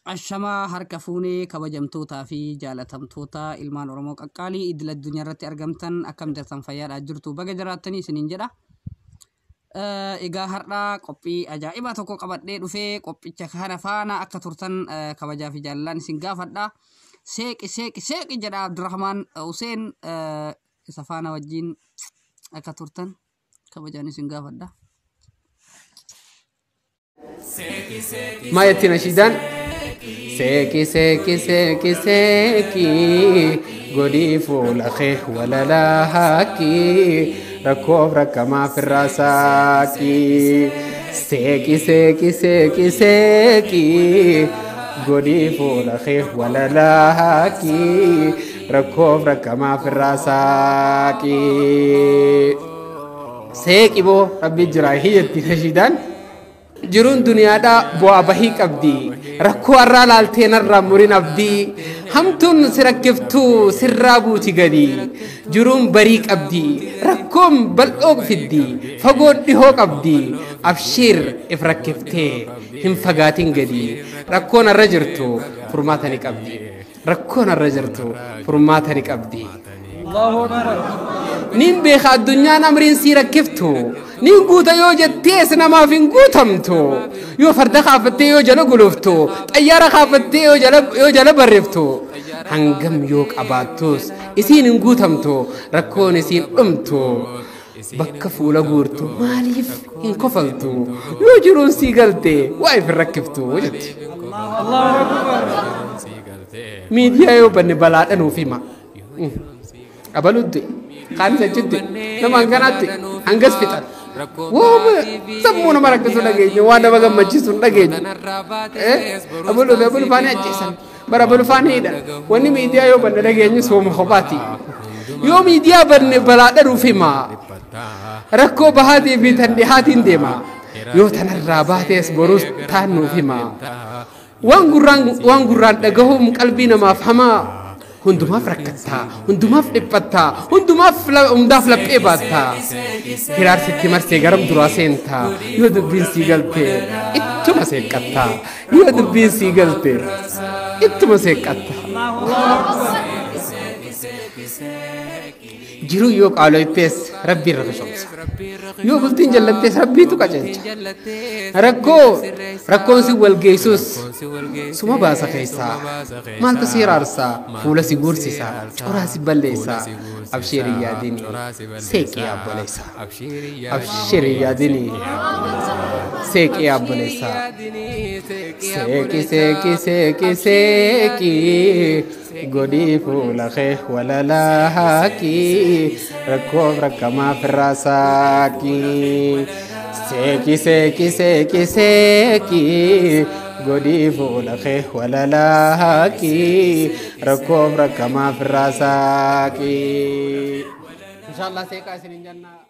Ashamaa harka fuunee kabajamtootaa fi jaalatamtoota ilmaan Oromoo qaqqaalii idil addunyaa irratti argamtan akkam jirtan fayyaadhaa jirtu baga jiraattanii isiniin jedha. Egaa har'a qophii ajaa'ibaa tokko qabadhee dhufee qophicha kana faana akka turtan kabajaa fi jaalalaan isin gaafadha. Seeqi seeqi seeqi jedha Abdurrahmaan Huseen isa faana wajjin akka turtan kabajaan isin gaafadha. Maa jetti nashiidaan? Seeqi seeqi seeqi seeqi godhii fuula kee walalaa haaqii rakkoof rakkamaaf irraa saaqii. Seeqi seeqi seeqi seeqi godhii fuula kee walalaa haaqii rakkoof rakkamaaf irraa saaqii. Seeqi boo rabbi jira jetti nashiidaan. Jiruun duniyaadhaa bu'aa bahii qabdi. Rakkoo har'aa laaltee narraa murin abdii. Hamtuun si rakkiftuu sirraa buuti gadi. Jiruun barii qabdi. Rakkoon bal'oo fiddi. Fagoon dhihoo qabdi. Abshiir if rakkiftee hin fagaatin gadi. Rakkoon har'a jirtu furmaata ni qabdi. Rakkoon har'a jirtu furmaata ni qabdi. Niin beeka addunyaan amriin sii rakkiftu. Niin guuta yoo jettees namaaf hin guutamtu. Yoo farda kaafattee yoo jala guluftu. Xayyaara kaafattee yoo jala barreeftu. Hangam yoo qabaattus isiin hin guutamtu. Rakkoon isiin dhumtu. Bakka fuula guurtu maaliif hin kofaltu? Yoo jiruun sii galte waa if hin rakkiftu jetti. Miidiyaa yoo banne balaadha nuuf hima. Abalutti kaan achitti nama hanganaatti hangas fixan. Sammuu nama rakkisu dhageenya waan nama gammachiisu hin dhageenye. Abaluu fi abaluu faanii ajjeesan bara abaluu faanii hidhan. Wanni miidiyaa yoo banne dhageenyu sooma kophaati. Yoo miidiyaa banne balaadha nuuf hima. Rakkoo bahaatii fi tan dhihaatiin deema. Yoo tanarraa baatees boruus taan nuuf hima. Waan gurraan dhagahuun qalbii namaaf hamaa. Hundumaaf rakkattaa, hundumaaf dhiphattaa, hundaaf laphee baattaa. Hiraarsitti marsee garam duraa seentaa. Yoo dubbiin sii galtee ittuma seeqqattaa. Yoo dubbiin sii galtee ittuma seeqqattaa. Jiruu yoo qaaloytees rabbii irra soomsa. Yoo bultiin jallattees rabbiitu qajeelcha. Rakkoon si wal geessus suma baasa keessaa. Maaltu si raarsaa? Fuula si guursisaa. Coraa si balleessaa. Abshiirii yaadini seeqii abboleessaa. Abshiirii yaadini seeqii abboleessaa. Seeqi seeqi seeqi seeqi godhii fuula kee walalaa haaqii rakkoof rakkamaaf irraa saaqii. Seeqi seeqi seeqi seeqi godhii fuula kee walalaa haaqii rakkoof rakkamaaf irraa saaqii. Inshaallah seeqaa isiniin jennaa.